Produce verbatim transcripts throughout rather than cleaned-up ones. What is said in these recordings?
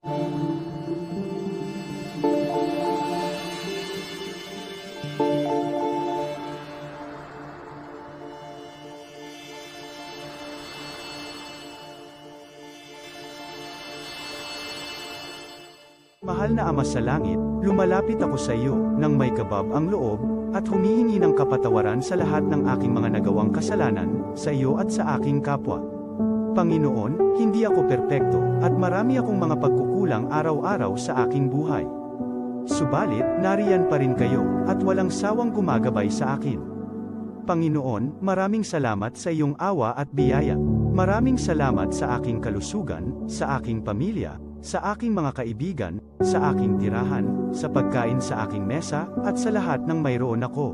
Mahal na Ama sa Langit, lumalapit ako sa iyo nang may kabab ang loob, at humihingi ng kapatawaran sa lahat ng aking mga nagawang kasalanan, sa iyo at sa aking kapwa. Panginoon, hindi ako perpekto, at marami akong mga pagkukulang araw-araw sa aking buhay. Subalit, nariyan pa rin kayo, at walang sawang gumagabay sa akin. Panginoon, maraming salamat sa iyong awa at biyaya. Maraming salamat sa aking kalusugan, sa aking pamilya, sa aking mga kaibigan, sa aking tirahan, sa pagkain sa aking mesa, at sa lahat ng mayroon ako.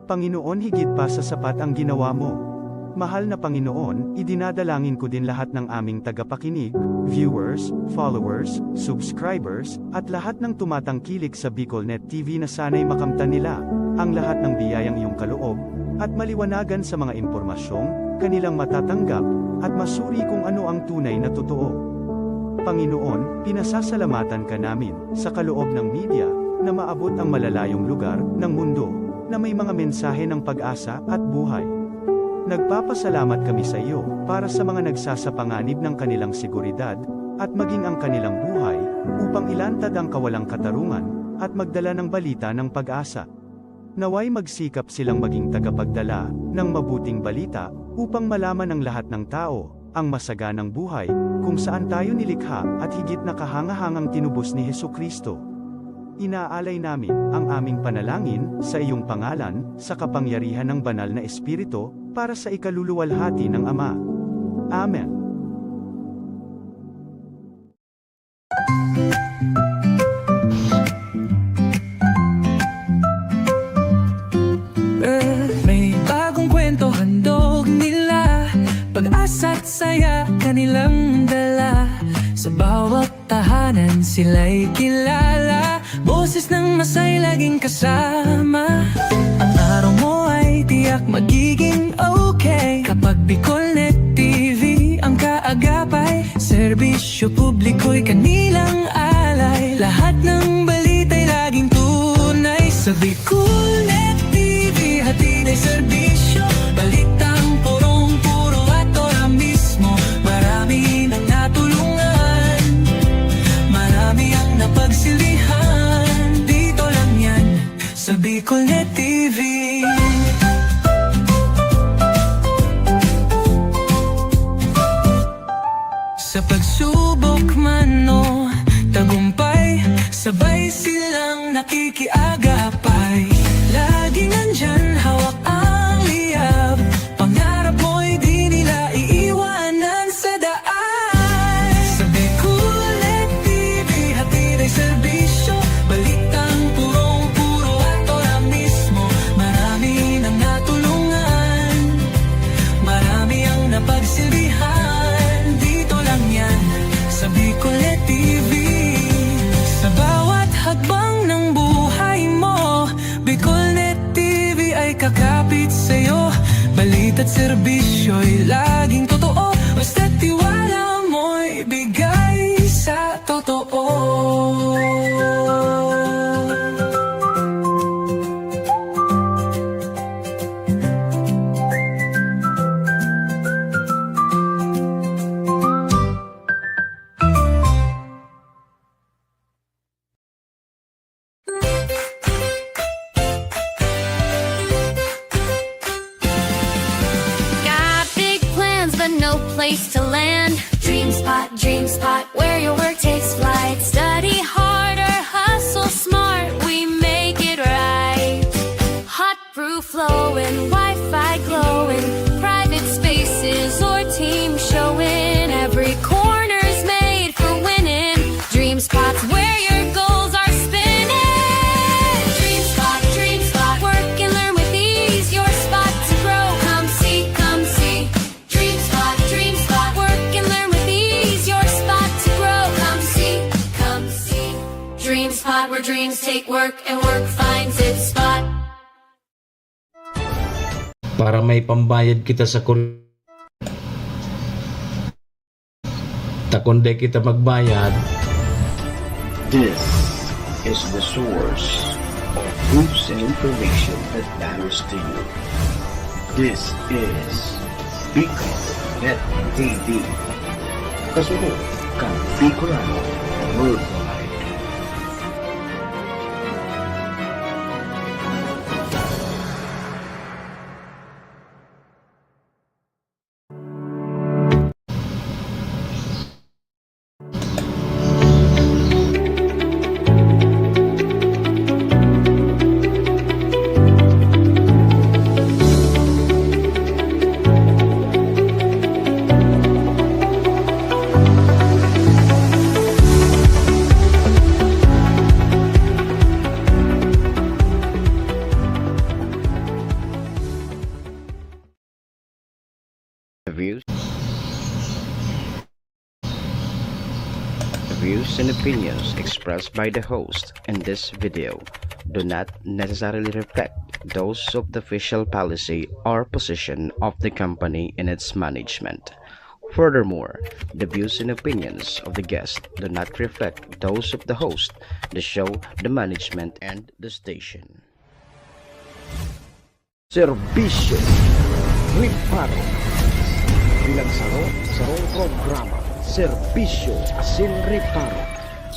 Panginoon, higit pa sa sapat ang ginawa mo. Mahal na Panginoon, idinadalangin ko din lahat ng aming tagapakinig, viewers, followers, subscribers, at lahat ng tumatangkilik sa BicolNet T V na sana'y makamtan nila ang lahat ng biyayang iyong kaloob, at maliwanagan sa mga impormasyong kanilang matatanggap, at masuri kung ano ang tunay na totoo. Panginoon, pinasasalamatan ka namin sa kaloob ng media na maabot ang malalayong lugar ng mundo na may mga mensahe ng pag-asa at buhay. Nagpapasalamat kami sa iyo para sa mga nagsasapanganib ng kanilang seguridad at maging ang kanilang buhay upang ilantad ang kawalang katarungan at magdala ng balita ng pag-asa. Naway magsikap silang maging tagapagdala ng mabuting balita upang malaman ng lahat ng tao ang masaganang buhay kung saan tayo nilikha at higit na kahangahangang tinubos ni Jesu-Cristo. Inaalay namin ang aming panalangin sa iyong pangalan, sa kapangyarihan ng Banal na Espiritu, para sa ikaluluwalhati ng Ama. Amen. May bagong kwento handog nila, pag-asa't saya kanilang dala. Sa bawat tahanan sila'y kilala, boses ng masay laging kasama. Ang araw mo ay tiyak magiging okay kapag BicolNet T V ang kaagapay. Serbisyo publiko'y kanilang alay, lahat ng balita'y laging tunay. Sa BicolNet T V, hatid ay serbisyo, balitang purong-puro at ora mismo. Marami nang natulungan, marami ang napagsilbihan. Dito lang yan, sa BicolNet T V. Sa pagsubok man o tagumpay, sabay silang nakikiagapay. Laging nandyan, hawak ang liyab, pangarap mo'y di nila iiwanan sa daan. Sa BicolNet T V, hatid ay serbisyo, balitang purong-puro at ora mismo. Marami nang natulungan, marami ang napagsilbihan. Dito lang yan, sa BicolNet T V. Sa bawat hakbang ng buhay mo, BicolNet T V ay kakapit sa'yo. Balita't serbisyo'y laging totoo, basta't tiwala mo'y bigay sa totoo. Got big plans but no place to land. DreamSpot, DreamSpot, where your work takes flight. Study hard or hustle smart, we make it right. Hot brew flowing, Wi-Fi glowing, private spaces or team showing. Every corner's made for winning. DreamSpot's where your goals are spinning. DreamSpot, DreamSpot, work and learn with ease. Your spot to grow. Come see, come see. DreamSpot, DreamSpot, work and learn with ease. Your spot to grow. Come see, come see. DreamSpot, where dreams take work and work finds its spot. Para may pambayad kita sa kur-, ta kun dai kita magbayad, This is the source of news and information that matters to you. This is Bicolnet T V. Kasunod kan Bicolano Worldwide. The views, the views and opinions expressed by the host in this video do not necessarily reflect those of the official policy or position of the company and its management. Furthermore, the views and opinions of the guest do not reflect those of the host, the show, the management, and the station. Serbisyo, reparo. Bilang saro, sarong programa, serbisyo asin reparo.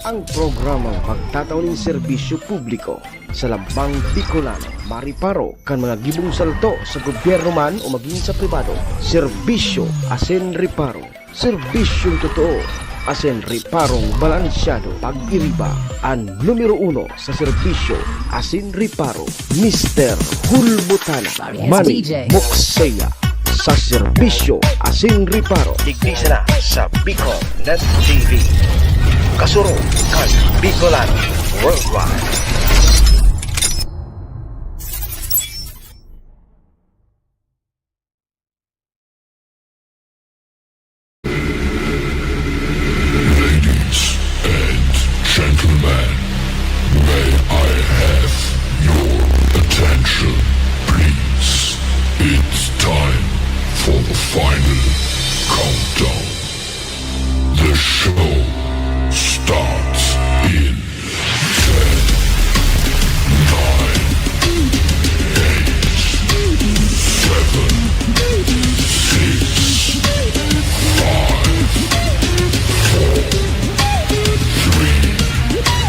Ang programang magtatao nin serbisyo publiko sa lambang Bicolano, mariparo kan mga gibong salto sa gobyerno man o magin sa pribado. Serbisyo asin reparo. Serbisyong totoo asin reparong balansyado. Pag-iriba, an numero uno sa serbisyo asin reparo, Mister Hulbutana, Manny Mokseya, sa serbisyo asin reparo. Digdi sana sa Bicol Net T V. Kasurog kan Bicolano Worldwide. Ladies and gentlemen, may I have your attention, please? It's time for the final countdown. The show starts in ten, nine, eight, seven, six, five, four, three, two,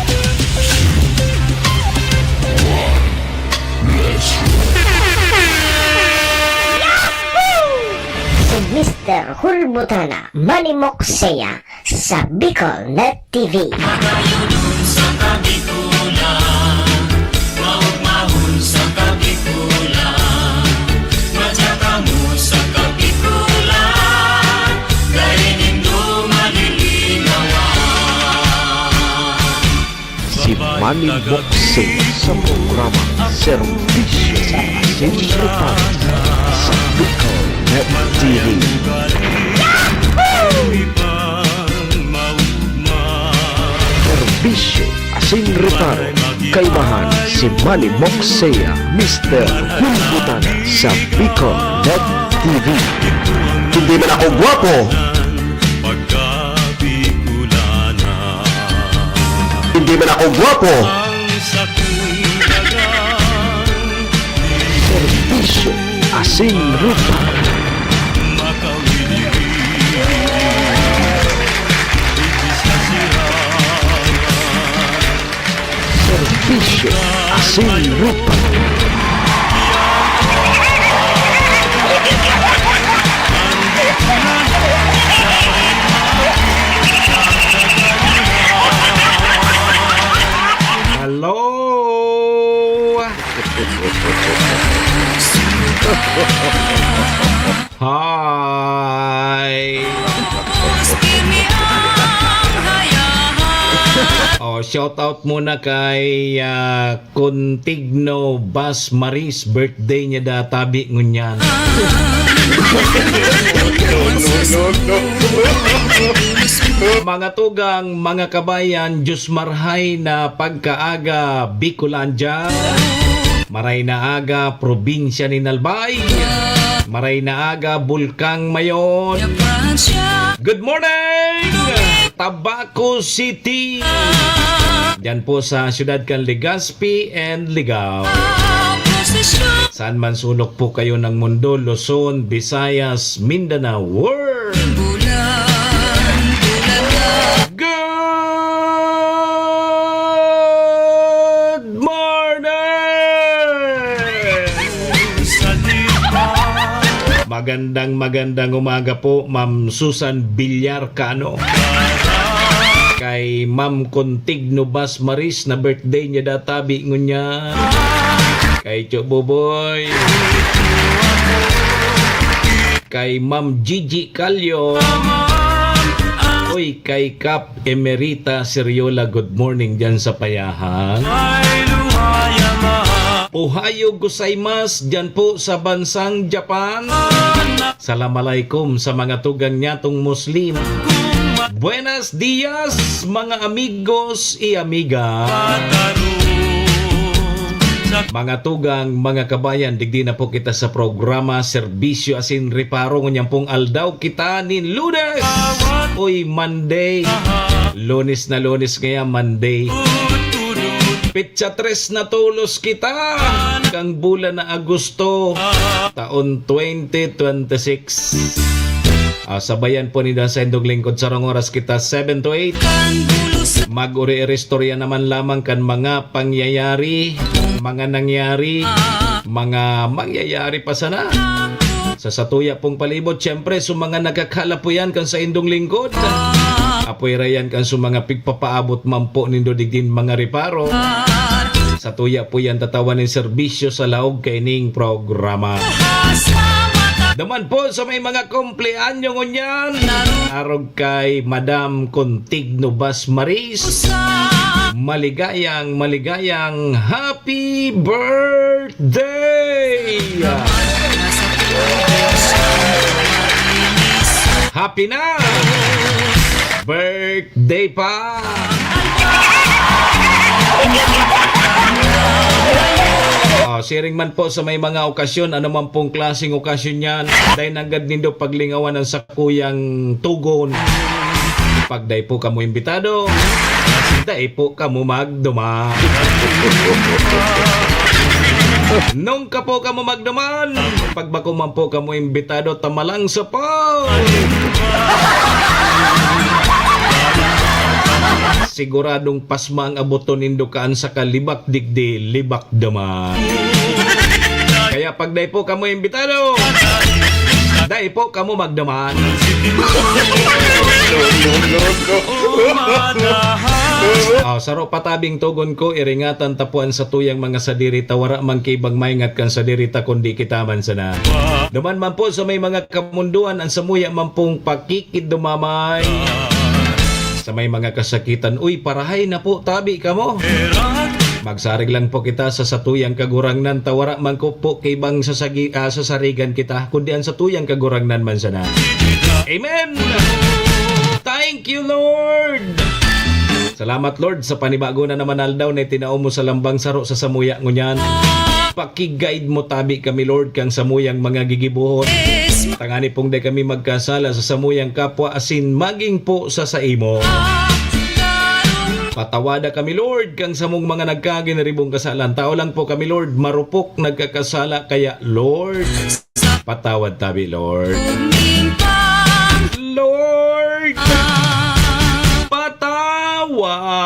one. Let's roll. Si Mister Hulbutana, Manny Mokseya, sa Bicol Net T V. Magayunon sa Kabikulan, maugmahon sa Kabikulan, matsaka mo sa Kabikulan, dai nindo malilinawan. Si Manny Mokseya sa programa Serbisyo asin Reparo sa Bicol Net T V. Serbisyo asin Reparo, kaibahan si Manny Mokseya, Mister Hulbutana sa Bicol Net T V. Hindi man ako gwapo. Hindi man ako gwapo. Serbisyo asin Reparo. Serbisyo asin Reparo. Hello! Hi! Oh, shout out muna kay, ah, Contigno Bas Maris, birthday niya da tabi ngunyan. Mga tugang, mga kabayan, Diyos marhay na pagkaaga, Bicolandia. Maray na aga, probinsya nin Albay. Maray na aga, Bulkang Mayon. Good morning! Abaco City. Diyan po sa siyudad kan Legazpi and Ligao. Saan man sulok po kayo ng mundo, Luzon, Visayas, Mindanao, world. Good morning! Magandang, magandang umaga po, Ma'am Susan Villar Cano. Kay Ma'am Contigno Bas Maris na birthday niya databi ngunyan. Kay Cho Boboy. Kay Ma'am Gigi Calio. Uy, kay Kap Emerita Seriola, good morning dyan sa Payahan. Ohayo gozaimasu dyan po sa bansang Japan. Salam alaikum sa mga tugang nyatong Muslim. Buenas dias, mga amigos y amiga. Mga tugang, mga kabayan, digdi na po kita sa programa Serbisyo asin Reparo. Ngunyan pong aldaw kita nin Lunes. Uy, Monday. Lunes na Lunes ngayan, Monday. Petsa tres na tolos kita kan bulan na Agosto, taon twenty twenty-six. Ah, sabayan po ninda sa indong lingkod. Sarong oras kita, seven to eight. Mag-uri-uri istorya naman lamang kan mga pangyayari, mga nangyari, mga mangyayari pa sana. Sa satuya pong palibot, siyempre, sa mga nagkakalapuyan kan sa indong lingkod. Apoy rayan kan sa mga pigpapaabot man po nindo digdin mga reparo. Satuya po yan tatawan nin serbisyo sa laog kaining programa. Duman po sa may mga kumpleanyo ngunyan, arog kay Madam Contigno Bas Maris, maligayang, maligayang happy birthday! Happy na! Birthday pa! Oh, siring man po sa may mga okasyon, ano man pong klaseng okasyon yan, dai nanggad nindo paglingawan ang sakuyang tugon. Pag dai po kamo imbitado, dai po kamo magduman. Nung ka po kamo magduman, pag bako man po kamo imbitado, tamalang sa pa. Siguradong pasma ang aboton nindo kaan sa kalibak digdi, libak duman. Kaya pag dai po kamo imbitado, dai po kamo magduman. Oh, saro pa tabing tugon ko, iringatan ta po an satuyang mga sadiri ta, wara man ki ibang maingat kan sadiri ta, kundi kita man sana. Duman man po sa may mga kamundoan, an samuya man pong pakikidumamay. Sa may mga kasakitan, uy, parahay na po tabi kamo. Magsarig lang po kita sa satuyang Kagurangnan, ta wara man ko po kay bang sasagi-, ah, sasarigan kita, kundi ang satuyang Kagurangnan man sana. Amen! Thank you, Lord! Salamat, Lord, sa panibago na naman aldaw na itinao mo sa lambang saro sa samuya ngunyan. Paki-guide mo tabi kami, Lord, kang samuyang mga gigibohon. Tangani pong dai kami magkasala sa samuyang kapwa asin maging po sa saimo. Patawada kami, Lord, kang samong mga nagkaginaribong kasalan. Tao lang po kami, Lord, marupok nagkakasala. Kaya, Lord, patawad tabi, Lord. Lord, patawad.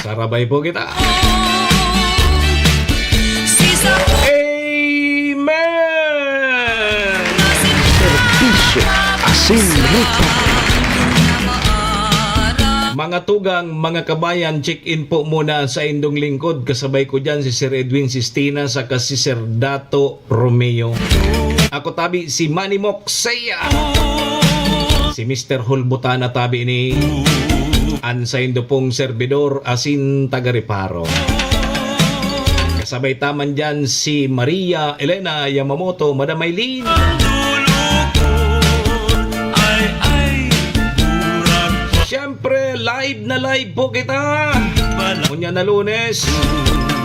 Sarabay po kita. Amen! Serbisyo asin reparo. Mga tugang, mga kabayan, check-in po muna sa indong lingkod. Kasabay ko dyan si Sir Edwin Sistina saka si Sir Dato Romeo. Ako tabi si Manny Moksea. Si Mister Hulbutana tabi ni an saindo pong serbidor asin taga-reparo. Kasabay ta man dyan si Maria Elena Yamamoto, Madam Maylin. Siyempre, live na live po kita. Unya na Lunes.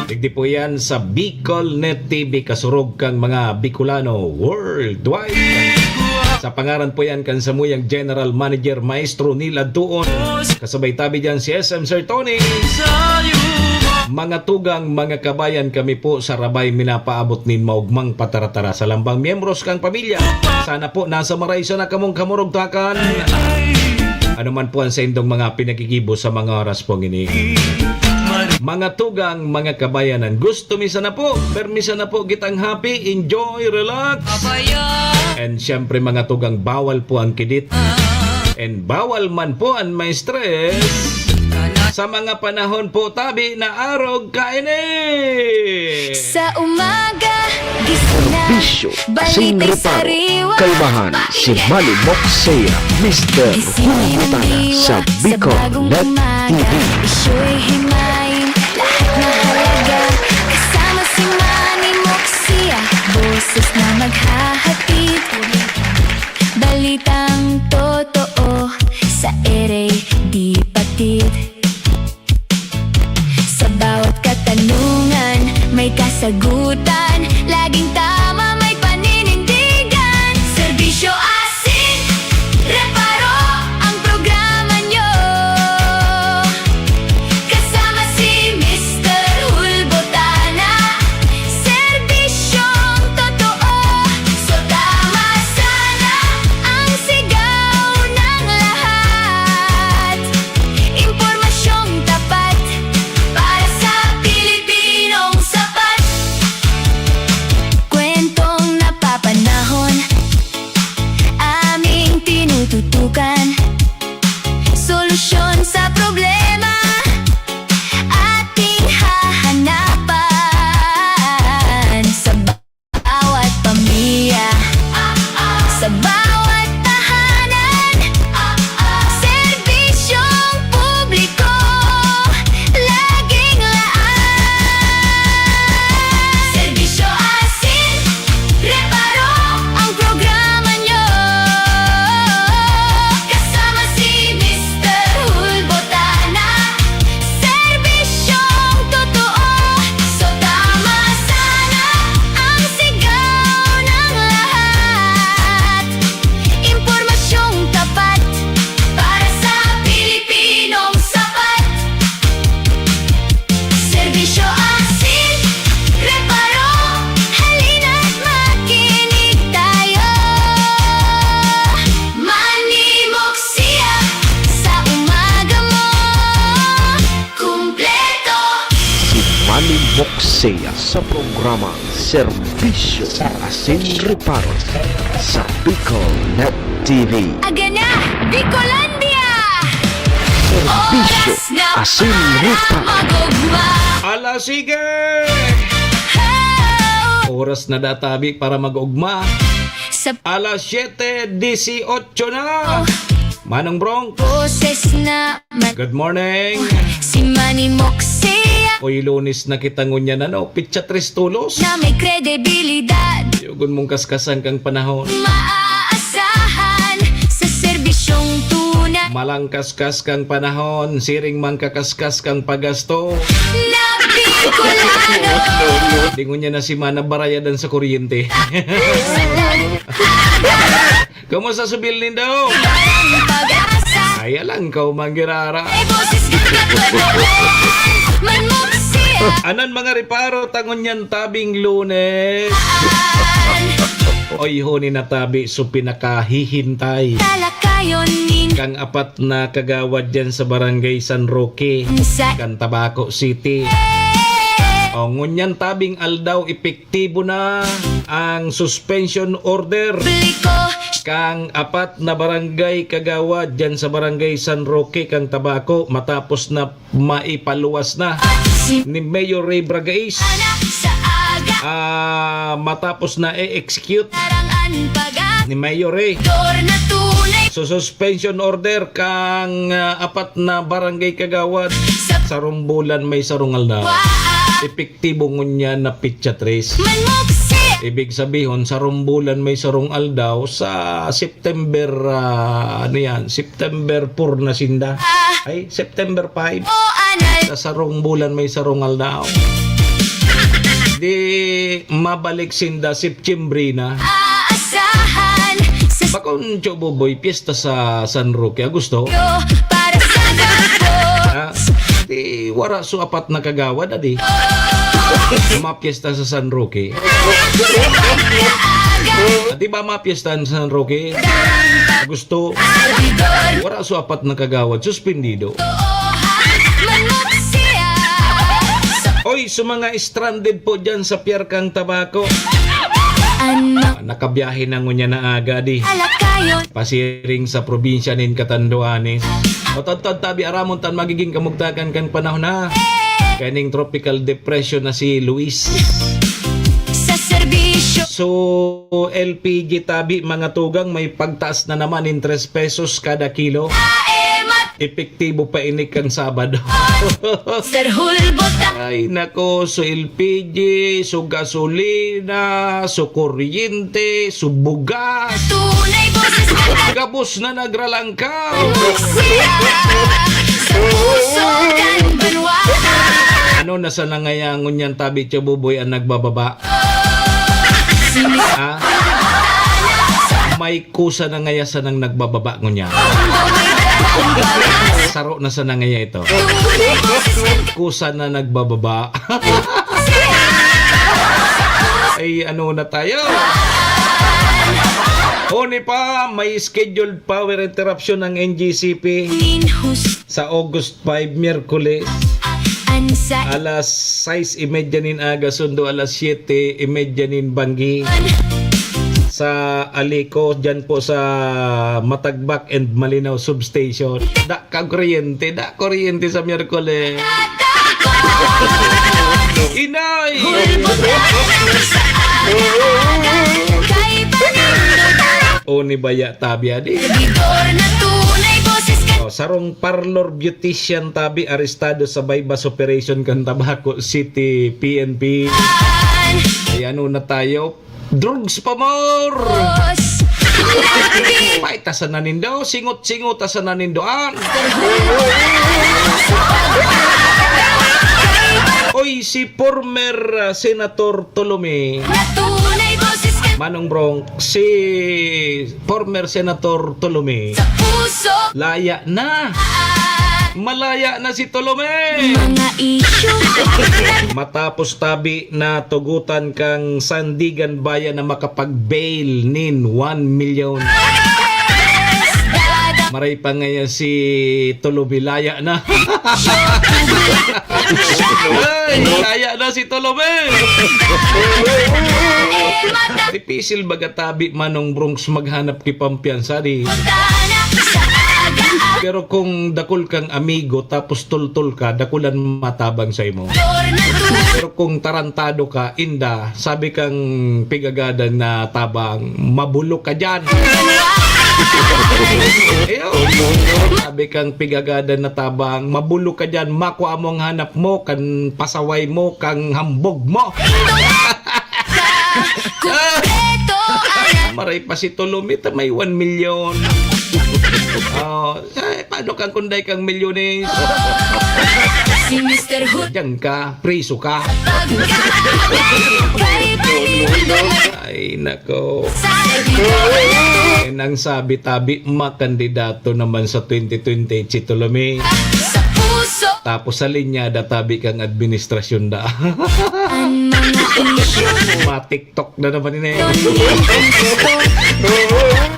Digdi po yan sa Bicol Net T V, kasurog kan mga Bicolano worldwide. Sa pangaran po yan kan samuyang General Manager, Maestro Neil Adtuon. Kasabay tabi dyan si S M Sir Tony. Mga tugang, mga kabayan, kami po sa Rabay minapaabot nin maugmang pataratara sa lambang miyembros kan pamilya. Sana po nasa maray sana kamong kamurugtakan. Ano man po ang saindong mga pinagigibo sa mga oras pong ini. Mga tugang, mga kabayanan, gusto mi sana po, permi sana po kitang happy, enjoy, relax. And syempre, mga tugang, bawal po ang kidit. And bawal man po ang ma-stress sa mga panahon po tabi na arog kaini. Sa umaga, gising na, Serbisyo, asin balita'y reparo, sariwa, kalmahan, si Manny Moxea, Mister Gising Hulgutana, sa sa Bicol bagong Net umaga, T V. Isyo'y himayin, lahat mahalaga. Kasama si Manny Moxea, boses na maghahatid. Balitang totoo, sa ere di patid. Sa bawat katanungan, may kasagutan. Laging tama, may paninindigan. Serbisyo asin reparo ang programa nyo. Kasama si Mister Hulbotana. Serbisyong totoo. So tama sana ang sigaw ng lahat. Impormasyong tapat para sa Pilipinong sapat. Kwentong napapanahon, aming tinututukan. Solusyon sa problema, ating hahanapan. Sa bawat pamilya, sa bawat tahanan, serbisyong publiko, laging laan. Serbisyo asin reparo ang programa nyo. Kasama si Mister Hulbotana. Serbisyong totoo. So tama sana ang sigaw ng lahat. Impormasyong tapat para sa Pilipinong sapat. Serbisyo asin reparo. Halina't makinig tayo. Manimok siya sa umaga mo. Kumpleto. Si Manny Moxea sa programa Serbisyo asin Reparo sa Bicol Net T V. Aga na, Bicolandia! Serbisyo asin Reparo. Ala, sige! Oh! Oras na da tabi para mag-ugma. Sa alas siyete dieciocho na. Oh. Manong Bronx. Boses na Good morning. Si Manny Moxea. Uy, Lunes na kita ngunyan, ano? Pitsa tres tolos. Na may kredibilidad. Yugon mong kaskasan kang panahon. Maaasahan sa serbisyong tunay. Malangkaskas kang panahon, siring man kakaskas kang pagasto. Na Bicolano. Di ngunyan na si Mana barayadan sa kuryente. Kumusta sa bilin daw? Ay, alang ka, manggirara. Anan mga reparo, tangon yan tabing Lunes. Oy, huni na tabi, so pinakahihintay. Kang apat na kagawad dyan sa Barangay San Roque, kan Tabaco City. O, ngunyan tabing aldaw, ipik- Aktibo na ang suspension order kang apat na barangay kagawad dyan sa Barangay San Roque kang Tabaco matapos na maipaluwas na ni Mayor Ray Bragais. Ah, matapos na i-execute ni Mayor Ray. So, suspension order kang, ah, apat na barangay kagawad. Sarong bulan may sarong aldaw. Epektibo ngunyan na pitsa tres. Ibig sabihon, sarong bulan may sarong aldaw, sa September, ah, ano yan, September four na sinda. Ay, September five. Sa sarong bulan may sarong aldaw. mabalik sinda Septyembre na. Aasahan sa Bakon, Cho Boboy, piyesta sa San Roque, Agosto? Para sa gato. Ah, di, wara so apat na kagawad, adi. Mapiyesta sa San Roque. Di ba mapiyesta sa San Roque? Agosto. Wara so apat na kagawad, suspendido. Oy, sa mga stranded po dyan sa Piarcang Tabaco. Ano? Ah, nakabiyahe na ngunyan na aga, di. Alakayon. Pasiring sa probinsya nin Catanduanes. Matadtad tabi aramon tan magiging kamugtakan kan panahon na. Kaning tropical depression na si Luis. Sa serbisyo. So, L P G tabi, mga tugang, may pagtaas na naman in tres pesos kada kilo. Ae, mat- Epektibo pa ini kan Sabado. Sir Hulbot ka. Ay, nako, so L P G, so gasolina, so kuryente, so bugas. Tunay boses ka. Gabos na nagralangkaw. Siya. Sa puso kan banwa. Ano na sana ngaya ngunyan tabi, Tiyo Buboy, ang nagbababa? Ha? May kusa na ngaya sanang nagbababa ngunyan. Saro na sana ngaya ito. Kusa na nagbababa. Ay, ano na tayo? Oni pa, may scheduled power interruption ang N G C P sa August five, Miyerkules. Alas sais y media nin aga, sundo alas siyete y media nin banggi. Sa Alico, dyan po sa Matagbak and Malinao Substation. Da ka kuryente, da kuryente sa Miyerkules. Inay! Oni baya tabi, adi? Oh, sarong parlor beautician tabi arestado sa buy-bust operation kan Tabaco City P N P. Ay, ano na tayo? Drugs pa more! Paita sana nindo, singot-singot ta sana nindo, an? Oy, si former, ah, Senator Tolome. Manong Bronx, si former Senator Tolome. Laya na. Malaya na si Tolome. Mga isyu. Matapos tabi na tugutan kang Sandiganbayan na makapag-bail nin one million. Maray pa ngaya si Tolome, laya na. Ay, laya na si Tolome. Dipisil baga tabi, Manong Bronx, maghanap ki pampiyansa, di? Pero kung dakul kang amigo, tapos tultol ka, dakulan matabang sa imo. Pero kung tarantado ka, inda, sabi kang pigagadan na tabang, "Mabulok ka diyan." Iyo. Sabi kang pigagadan na tabang, "Mabulok ka diyan, makua mo ang hanap mo, kan pasaway mo, kang hambog mo." Maray pa si Tolome ta may one million. Oh, ay, paano kang kunday kang milyones? Si Mister Hood. Diyan ka, priso ka. Ay, nako. Eh, nang sabi tabi, makandidato naman sa twenty twenty-eight si Tolome. Sa puso. Tapos sa linyada tabi kang administrasyon da. Ang mga isyu. Matik Tok na naman ini.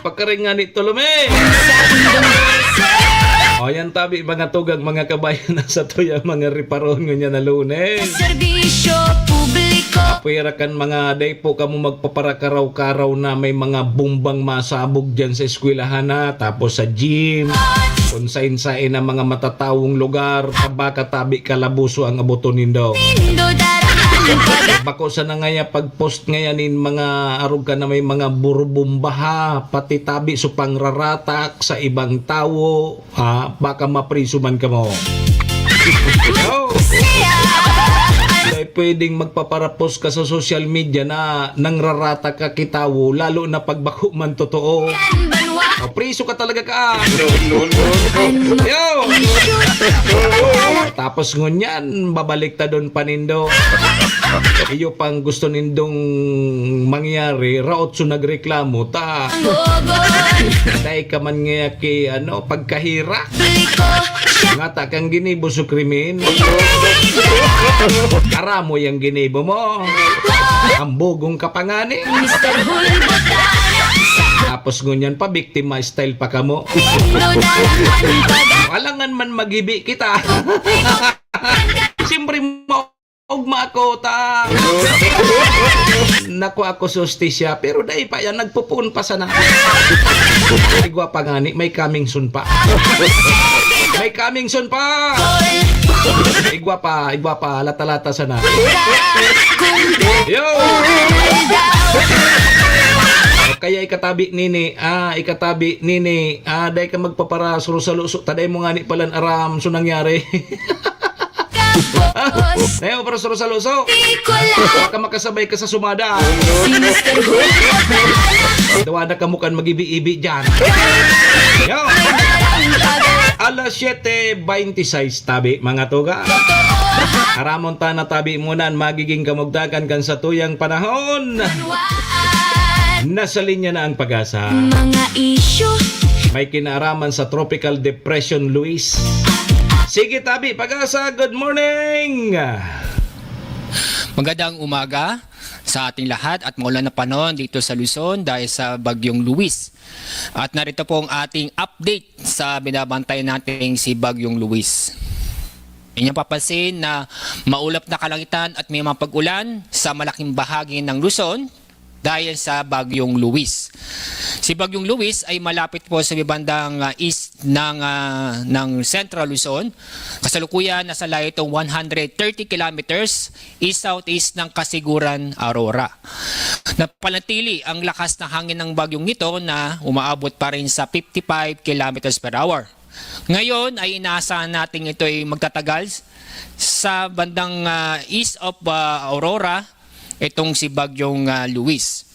Pagkaring nga ni Tolome. O, yan tabi, mga tugang, mga kabayan, na sa tuya, mga riparon ngunyan na Lunes. Serbisyo publiko. Pwera kan mga dai po kamo magpaparakaraw-karaw na may mga bumbang masabog dyan sa eskwelahan na, tapos sa gym, kung sain-sain na mga matatawong lugar, baka tabi kalabuso ang aboton nindo. Nindo darahan pag- Bako sana ngaya pag-post ngaya nin mga arog ka na may mga burubumbaha, pati tabi so pangraratak sa ibang tawo, ha? Baka mapriso man kamo. Yo! Dai pwedeng magpaparapos ka sa social media na nangraratak ka ki tawo, lalo na pag bako man totoo. Priso ka talaga ka. Yo! Tapos ngunyan, babalik ta doon pa nindo. Iyo pang gusto nindong mangyari, raot so nagreklamo ta. Dai ka man ngaya ki, ano, pagkahira. Ngata kang ginibo so krimen. Karamo yang ginibo mo. Ang bugong ka pa ngani. Tapos ngunyan pa, victim style pa kamo. Alangan man maghibi kita. Siyempre, maugma ako, ta. Naku, ako sustisya, pero dai pa yan, nagpupuon pa sana. Igwa pa ngani, may coming soon pa. May coming soon pa. Igwa pa, igwa pa, lata-lata sana. Yo! Kaya ikatabi nini, ah, ikatabi nini, ah, dai ka magpapara, salo-salo, so, taday mo ngani palan aram, so nangyari. Nayo, pero salo-salo, so, baka makasabay ka sa sumada. Dawa na kamo kan mag-ibi-ibi dyan. Yo! Alas siyete beintisais tabi, mga tuga. Aramon ta na tabi muna an magiging kamugtakan kan satuyang panahon. Nasa linya na ang Pag-asa. Mga isyu. May kinaaraman sa Tropical Depression Luis. Sige, tabi, Pag-asa, good morning! Magandang umaga sa ating lahat at maulan na panahon dito sa Luzon dahil sa Bagyong Luis. At narito po ang ating update sa binabantayan nating si Bagyong Luis. Inyong papansin na maulap na kalangitan at may mga pag-ulan sa malaking bahagi ng Luzon dahil sa Bagyong Luis. Si Bagyong Luis ay malapit po sa may bandang, ah, east ng, ah, ng Central Luzon. Kasalukuyan, nasa layo itong one hundred thirty kilometers east-southeast ng Casiguran, Aurora. Napanatili ang lakas ng hangin ng bagyong ito na umaabot pa rin sa fifty-five kilometers per hour. Ngayon ay inaasahan natin ito'y magtatagal sa bandang, ah, east of, ah, Aurora, itong si Bagyong, ah, Luis.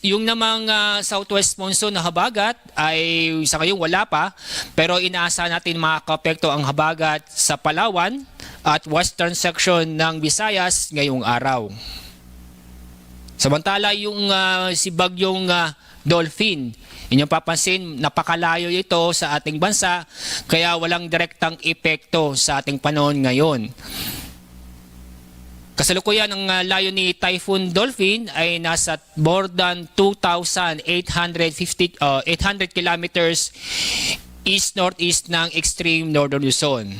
Yung namang, ah, southwest monsoon na habagat ay sa ngayon wala pa, pero inaasahan natin makakaapekto ang habagat sa Palawan at western section ng Visayas ngayong araw. Samantala, yung, ah, si Bagyong, ah, Dolphin, inyong papansin, napakalayo ito sa ating bansa, kaya walang direktang epekto sa ating panahon ngayon. Kasalukuyan, ang, ah, layo ni Typhoon Dolphin ay nasa more than two thousand eight hundred fifty, ah, eight hundred kilometers east-northeast ng extreme northern Luzon.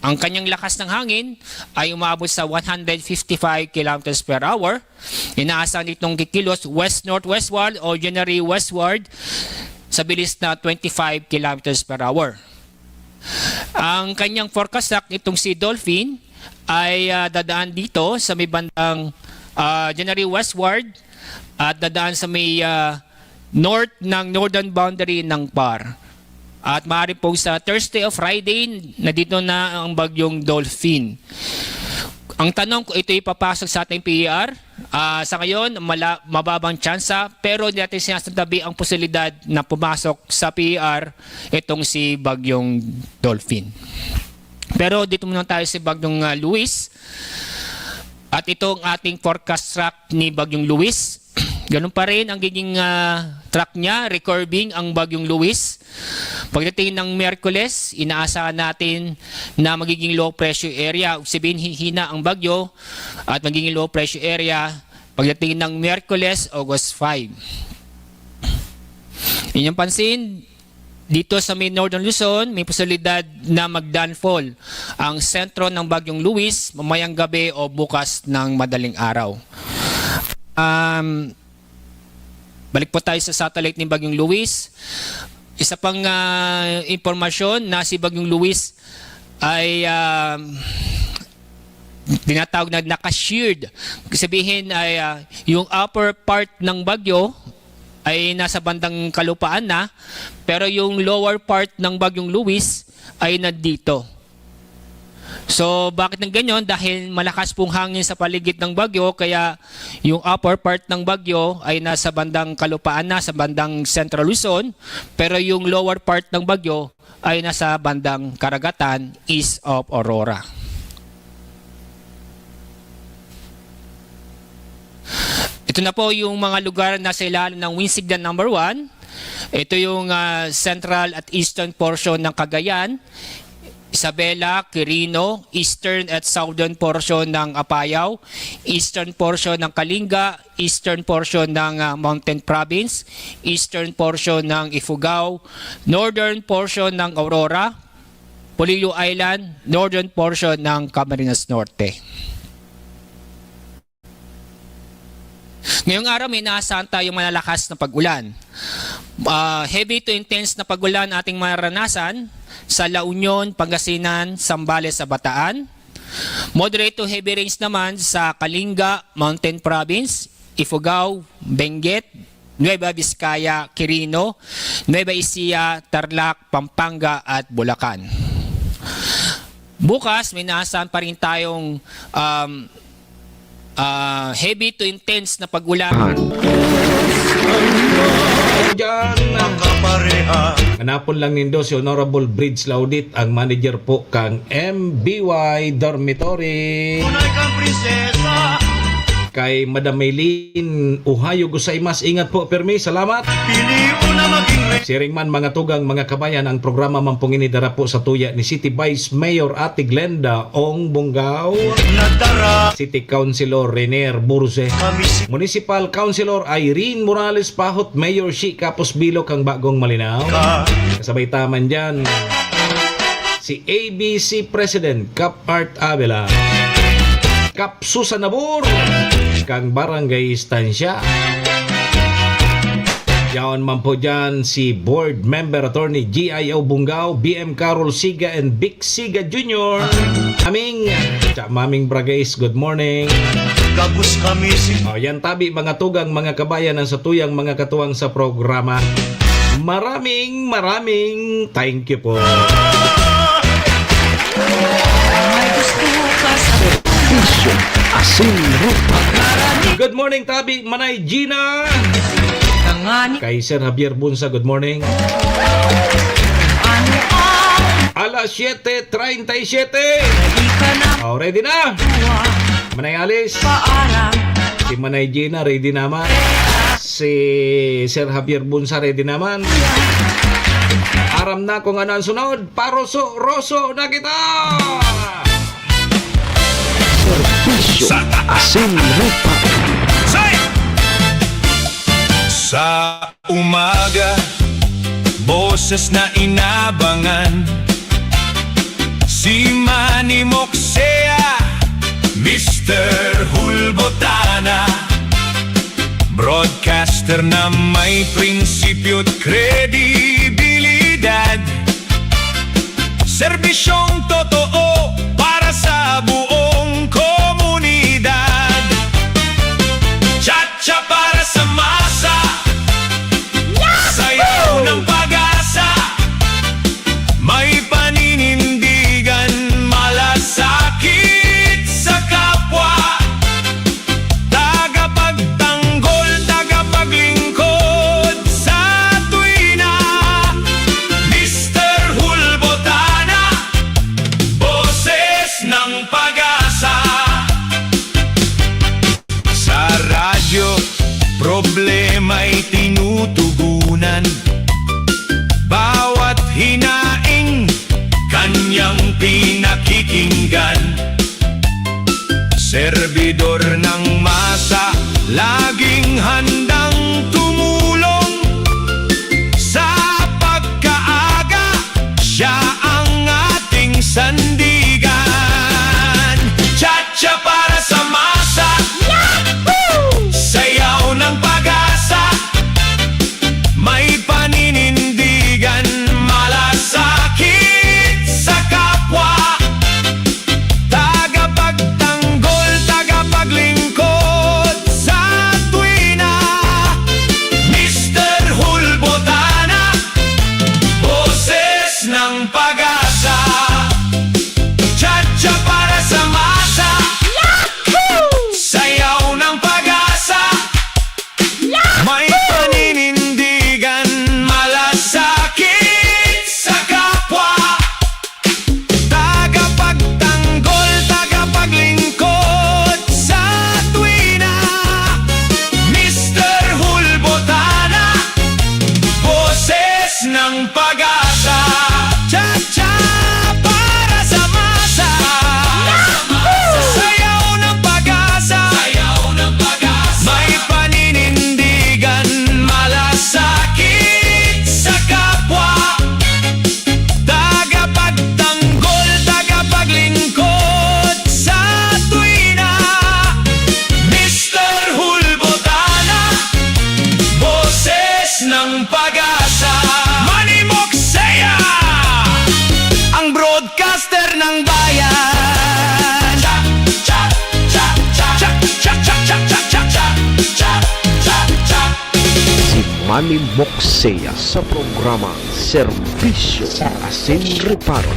Ang kanyang lakas ng hangin ay umaabot sa one hundred fifty-five kilometers per hour. Inaasahan itong kikilos west-northwestward o generally westward sa bilis na twenty-five kilometers per hour. Ang kanyang forecast track nitong si Dolphin ay, ah, dadaan dito sa may bandang, ah, generally westward at dadaan sa may, ah, north ng northern boundary ng P A R. At maaari pong sa Thursday o Friday, nandito na ang Bagyong Dolphin. Ang tanong kung ito'y papasok sa ating P E R, ah, sa ngayon, mala-, mababang tsansa, pero hindi natin sinasabi ang posibilidad na pumasok sa P E R itong si Bagyong Dolphin. Pero dito muna tayo sa Bagyong, ah, Luis. At ito ang ating forecast track ni Bagyong Luis. Ganun pa rin ang giging, ah, track niya, recurving ang Bagyong Luis. Pagdating ng Miyerkules, inaasahan natin na magiging low pressure area, ibig sabihin, hihina ang bagyo at magiging low pressure area pagdating ng Miyerkules, August five. Inyong pansin, dito sa may Northern Luzon, may posibilidad na mag-landfall ang sentro ng Bagyong Luis mamayang gabi o bukas ng madaling araw. Um, balik po tayo sa satellite ni Bagyong Luis. Isa pang, ah, impormasyon na si Bagyong Luis ay, ah, tinatawag na naka-sheared. Sabihin ay, ah, yung upper part ng bagyo ay nasa bandang kalupaan na, pero yung lower part ng Bagyong Luis ay nandito. So, bakit nang ganyan? Dahil malakas pong hangin sa paligid ng bagyo, kaya yung upper part ng bagyo ay nasa bandang kalupaan na, sa bandang Central Luzon, pero yung lower part ng bagyo ay nasa bandang karagatan, east of Aurora. Ito na po yung mga lugar na sa ilalim ng wind signal number one. Ito yung, ah, central at eastern portion ng Cagayan, Isabela, Quirino, eastern at southern portion ng Apayao, eastern portion ng Kalinga, eastern portion ng, ah, Mountain Province, eastern portion ng Ifugao, northern portion ng Aurora, Polillo Island, northern portion ng Camarines Norte. Ngayong araw, may inaasahan tayong malalakas na pag-ulan. Ah, heavy to intense na pag-ulan ating maranasan sa La Union, Pangasinan, Zambales, sa Bataan. Moderate to heavy rains naman sa Kalinga, Mountain Province, Ifugao, Benguet, Nueva Vizcaya, Quirino, Nueva Ecija, Tarlac, Pampanga at Bulacan. Bukas, may inaasahan pa rin tayong, um, ah, heavy to intense na pag-ulan. Diyan, manapon lang nindo si Honorable Bridge Laudit, ang manager po kang M B Y Dormitory. Kay Madam Maylene, ohayo gozaimasu. Ingat po, pirmi. Salamat. Siring man, mga tugang, mga kabayan, ang programa man pong ini dara po sa tuya ni City Vice Mayor Ate Glenda Ong Bungao, City Councilor Renier Burse, Municipal Councilor Irene Morales Pahot, Mayor Shi Kapos Bilok, ang bagong Malinao. Kasabay ta man dyan, si A B C President Kap Art Avila, Kap Susan Nabor, kang Barangay Estancia. Yaon man po dyan si Board Member Attorney G I O Bungao, B M Carol Siga, and Vic Siga Junior. Aming, tsa, Maming Bragays, good morning. Gabos kami si O, yan tabi, mga tugang, mga kabayan, ang satuyang mga katuwang sa programa. Maraming, maraming thank you po. Serbisyo Asin Rupa. Good morning, tabi, Manay Gina. Kay Sir Javier Bunsa, good morning. Alas siete treinta y siete. Oh, ready na? Manay Alice. Si Manay Gina, ready naman. Si Sir Javier Bunsa, ready naman. Aram na kung ano ang sunod. Paroso-roso na kita! Serbisyo Sa Asin Rupa. Sa umaga, boses na inabangan. Si Manny Moksea, Mister Hulbotana. Broadcaster na may prinsipyo't kredibilidad. Serbisyong totoo para sa buong komunidad. Chat Siya para sa masa, sayaw ng pag-asa. May paninindigan, malasakit sa kapwa. Tagapagtanggol, tagapaglingkod sa tuwina. Mister Hulbotana, boses ng pag-asa. Sa radyo, problema'y tinutugunan. Bawat hinaing, kanyang pinakikinggan. Serbidor ng masa, laging handang tumulong. Sa pagkaaga, siya ang ating sandigan. Chat Siya para sa masa. Yahoo! Sayaw ng pag-asa. May paninindigan, malasakit sa kapwa. Tagapagtanggol, tagapaglingkod sa tuwina. Manny Moxea sa programa Serbisyo Asin Reparo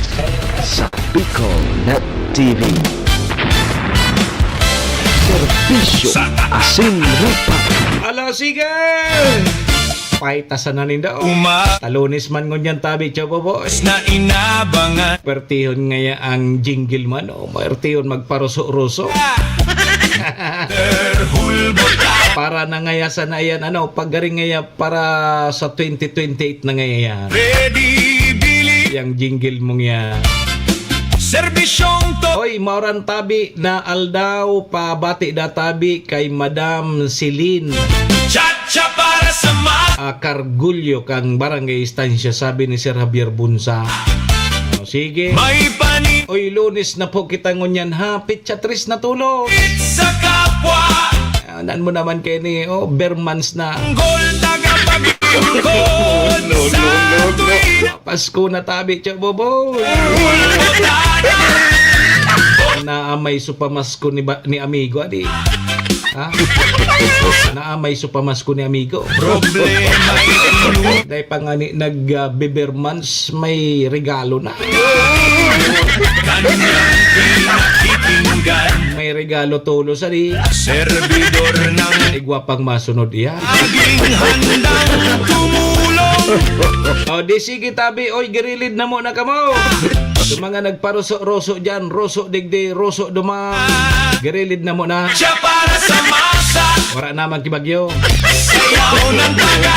sa Bicol Net T V. Serbisyo Asin Reparo. Ala, sige! Paitasan na ninda, oh. Uma- Talunis man ngunyan tabi, Chobo Boy. Na inabangan. Pertihon ngaya ang jingle man, oh. Pertihon magparuso-ruso. Terhulbot. Para na ngaya sana yan, ano, paggaring ngaya para sa twenty twenty-eight na ngaya yan. Ready, Billy. Yang jingle mong yan. Serbisyong to. Oy, mauran tabi na aldaw, pabati da tabi kay Madam Celine. Chacha para sa ma- Ah, Cargulyo kang Barangay Estancia, sabi ni Sir Javier Bunsa. O, sige. May pani- Oy, Lunes na po kita ngunyan, ha? Pitsa tres na tulo. Sa kapwa. Ah, nan mo naman kay ni, oh, Bermans na. Tanggol, tagapaglingkod. No, no, sa no, no. Tuwina. Pasko na tabi, Chobo Boy. Naamay su pamasko ni ba, ni amigo, adi. Ha? Naamay su pamasko ni amigo. Problema. Dahil pa nga ni, nag, ah, Bebermans, may regalo na. Kanyang pinakikinggan. May regalo tulos, adi. Servidor ng Igwa pang masunod iyan. Laging handang tumulong. O, di sige, tabi. Oy, girilid na mo na kamo. Sa mga nagparuso-ruso dyan, ruso digdi, ruso duma. Girilid na mo na. Siya para sa masa. Wala naman kibagyo. Sayaw ng taga.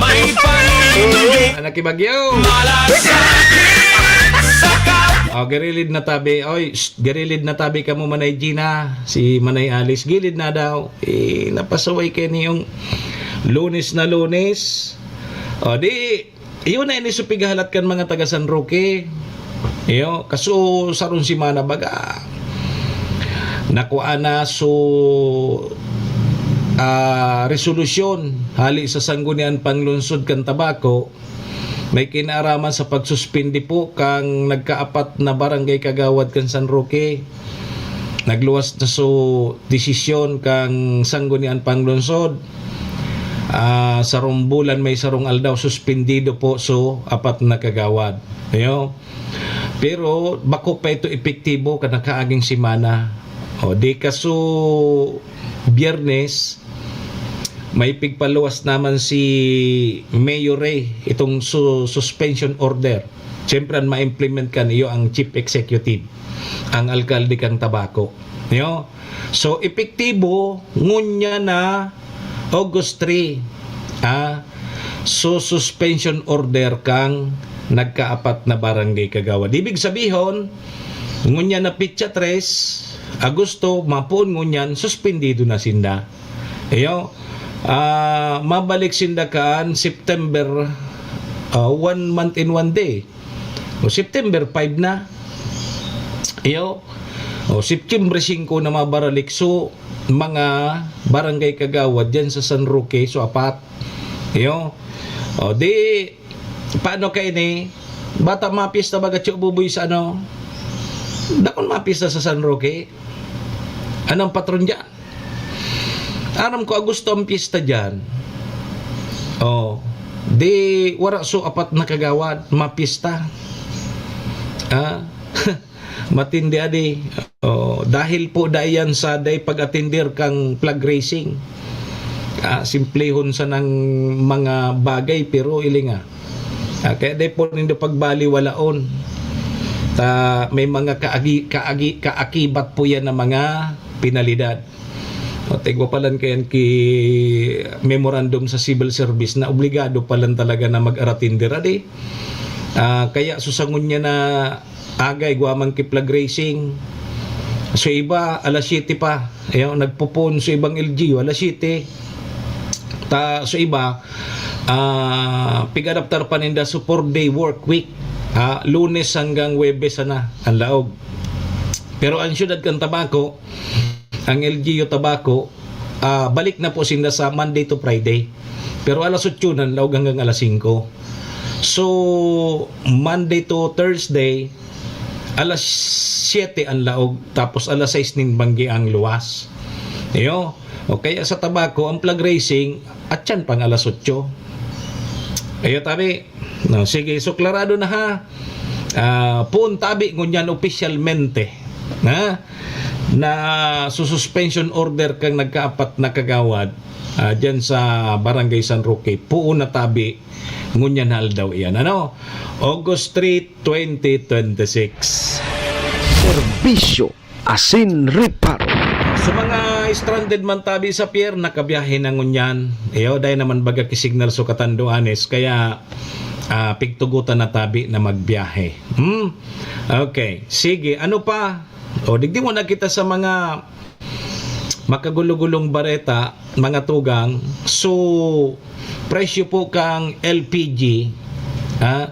May panindi. Anak kibagyo. Malasakit sa ka- O, girilid na tabi. Oy, shh, girilid na tabi kamo, Manay Gina. Si Manay Alice, gilid na daw. Eh, napasuway kayo niyong Lunes na Lunes. O, di, iyo na ini su pighahalat kan mga taga San Roque. Iyo, kaso sarong semana baga. Nakuha na su, ah, resolusyon hali sa Sanggunian Panglungsod kan Tabaco, may kinaaraman sa pagsuspindi po kang nagkaapat na barangay kagawad kan San Roque. Nagluwas na su desisyon kang Sanggunian Panglungsod. Ah, sarong bulan may sarong aldaw, suspindido po su apat na kagawad. Ayo. Pero bako pa ito epektibo kan nakaaging semana. O, di kaso Biyernes, may pigpaluwas naman si Mayor Ray itong su-, suspension order. Siyempre, ang ma-implement kan iyo ang chief executive, ang alkalde kang Tabaco. Yo? So, epektibo, ngunya na August three, ah, so, suspension order kang nagkaapat na barangay kagawad. Ibig sabihon, ngunya na pitsa tres, Agosto, mapoon ngunyan, suspendido na sinda. Iyo, ah, mabalik sinda kan September, ah, one month and one day. O, September five na. Iyo, o, September singko na mabaralik. So, mga barangay kagawad dyan sa San Roque, so, apat. Iyo. O, di, paano kayo ni? Bata mapista baga, Tio Buboy, sa ano? Dakon mapista sa San Roque. Anong patron dyan? Aram ko, Agosto ang piyesta dyan. Oh, di, wara so apat na kagawad, mapista. Ah, matindi adi. Oh, dahil po dai yan sa dai pag-atender kang flag raising. Ah, simplehon sa nang mga bagay, pero ilinga. Ah, kaya dai po nindo pagbaliwalaon. Ta, may mga kaagi-, kaagi-, kaakibat po yan na mga penalidad. O, tigwa pa lang kayan ki memorandum sa civil service na obligado pa lang talaga na mag-aratinder, adi. Ah, kaya susangon niya na agay, igwa man ki flag raising. So, iba, alas siyete pa. Ayaw, nagpupun so ibang L G U, alas siyete. Ta, so iba, ah, pig-adaptar pa ninda so four-day work week. Ah, Lunes hanggang Huwebes sana ang laog. Pero ang siyudad kan Tabaco, ang L G U Tabaco, ah, balik na po sinda sa Monday to Friday. Pero alas otso na ang laog hanggang alas singko. So, Monday to Thursday, alas siyete ang laog, tapos alas sais nin banggi ang luwas. Iyo. O kaya sa Tabaco, ang flag raising, atyan pang alas otso. Iyo, tabi. No, sige, so klarado na ha. Ah, poon tabi ngunyan opisyalmente, ha? Na suspension order kang nagkaapat na kagawad, ah, dyan sa Barangay San Roque. Poon na tabi ngunyan na aldaw iyan. Ano? August three, twenty twenty-six. Serbisyo asin reparo. Sa mga stranded man tabi sa pier, nakabiyahe na ngunyan. Iyo, dai naman baga ki signal so katanduanes, kaya, ah, pigtugutan na tabi na magbiyahe. Hmm? Okay, sige. Ano pa? O, digdi mo na kita sa mga makagulugulong bareta, mga tugang. So, presyo po kang L P G, ha?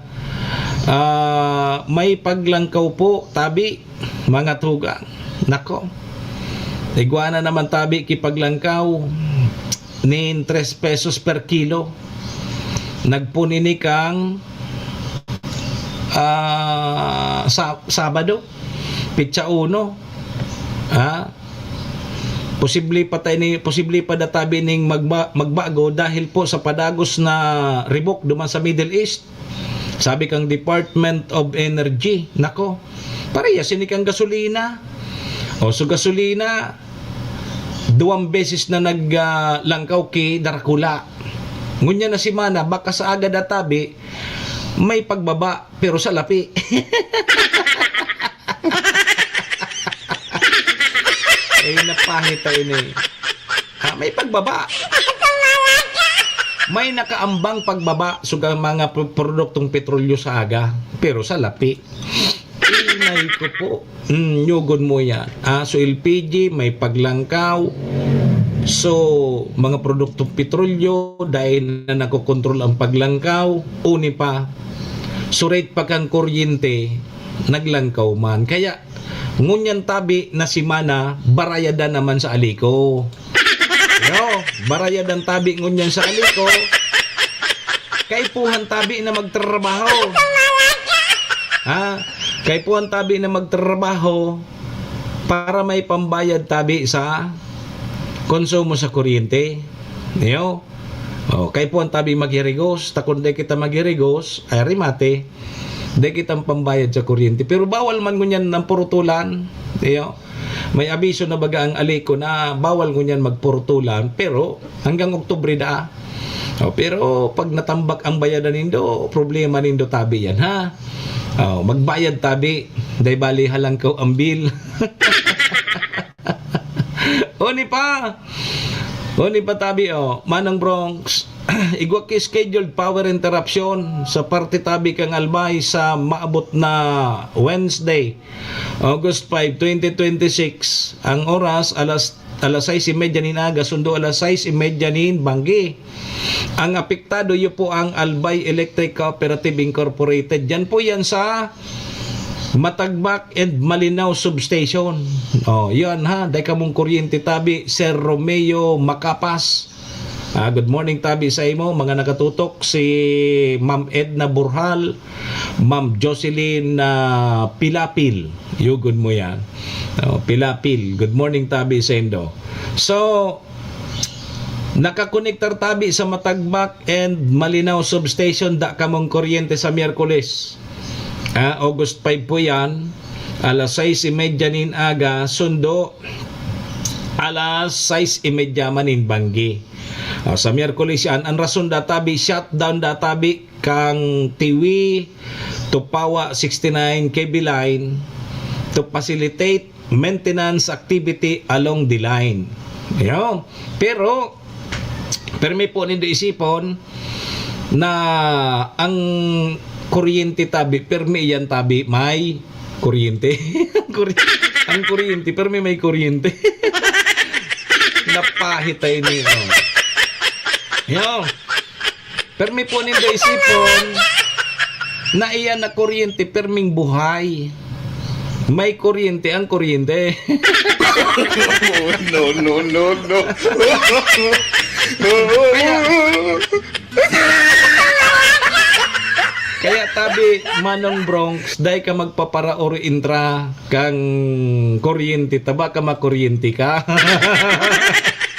Ah, may paglangkaw po, tabi, mga tugang. Nako. Igwa na naman tabi ki paglangkaw nin tres pesos per kilo. Nagpoon ini kang, ah, sa-, Sabado, petsa uno. Ha? Posible pa tayo ni, posible pa da tabi ning magba-, magbago dahil po sa padagos na ribok duman sa Middle East. Sabi kang Department of Energy, nako, parehas ini kang gasolina. O, so gasolina, duwang beses na nag, ah, langkaw ki darakula. Ngunyan na semana, baka sa aga da tabi, may pagbaba, pero sa lapi. Eh, napahit tayo ni. Ha, may pagbaba. May nakaambang pagbaba sa mga pro-, produktong petrolyo sa aga, pero sa lapi. Inay ko po. Mm, yugon mo yan. Ah, so L P G, may paglangkaw. So, mga produktong petrolyo, dahil na nakokontrol ang paglangkaw, uni pa. So, rate pa kang kuryente, naglangkaw man. Kaya, ngunyan tabi na semana, barayadan naman sa aliko. Yo, barayadan tabi ngunyan sa aliko. Kaipuhan tabi na magtrabaho. Ha? Kaipuhan tabi na magtrabaho para may pambayad tabi sa konsumo sa kuryente. Yo. O, kaipuhan tabi maghirigos. Ta kun di kita maghirigos, ay remate. Di kitang pambayad sa kuryente. Pero bawal man ngunyan ang purutulan. Iyo. May abiso na baga ang aliko na bawal ngunyan magpurutulan, pero hanggang Oktubre daa. O, pero pag natambak ang bayadan nindo, problema nindo tabi yan, ha? O, magbayad tabi, dai bali halangkaw ang bill. Uni pa! Uni pa tabi, o. Manang Bronx, igwa ki scheduled power interruption sa parte tabi kang Albay sa maabot na Wednesday, August five, twenty twenty-six. Ang oras, alas, alas sais y media nin aga, sundo alas sais y media nin banggi. Ang apektado, iyo po ang Albay Electric Cooperative Incorporated. Diyan po yan sa Matagbak and Malinao Substation. O, yan ha. Dai kamong kuryente tabi, Sir Romeo Macapas. Ah, good morning tabi sa imo. Mga nakatutok, si Ma'am Edna Burhal, Ma'am Jocelyn, ah, Pilapil. Yugon mo yan. O, Pilapil. Good morning tabi sa indo. So, nakakonektar tabi sa Matagbak and Malinao Substation, da kamong kuryente sa Miyerkules. Ah, August five po yan. Alas sais y media nin aga, sundo alas sais y media man nin banggi. Ah, sa Miyerkules yan, ang rason da tabi, shutdown da tabi kang Tiwi, Tupawa sixty-nine K V line to facilitate maintenance activity along the line. Yo. Pero, permi po nindo isipon na ang kuryente tabi, permi yan tabi, may kuryente. Ang kuri-, ang kuryente, permi may kuryente. Napahit tayo niyo. Yo. Permi po nindo isipon na iyan na kuryente, perming buhay. May kuryente ang kuryente. No, no, no, no. Kaya, Kaya tabi, Manong Bronx, dai ka magpaparaor intra kang kuryente, taba ka makuryente ka.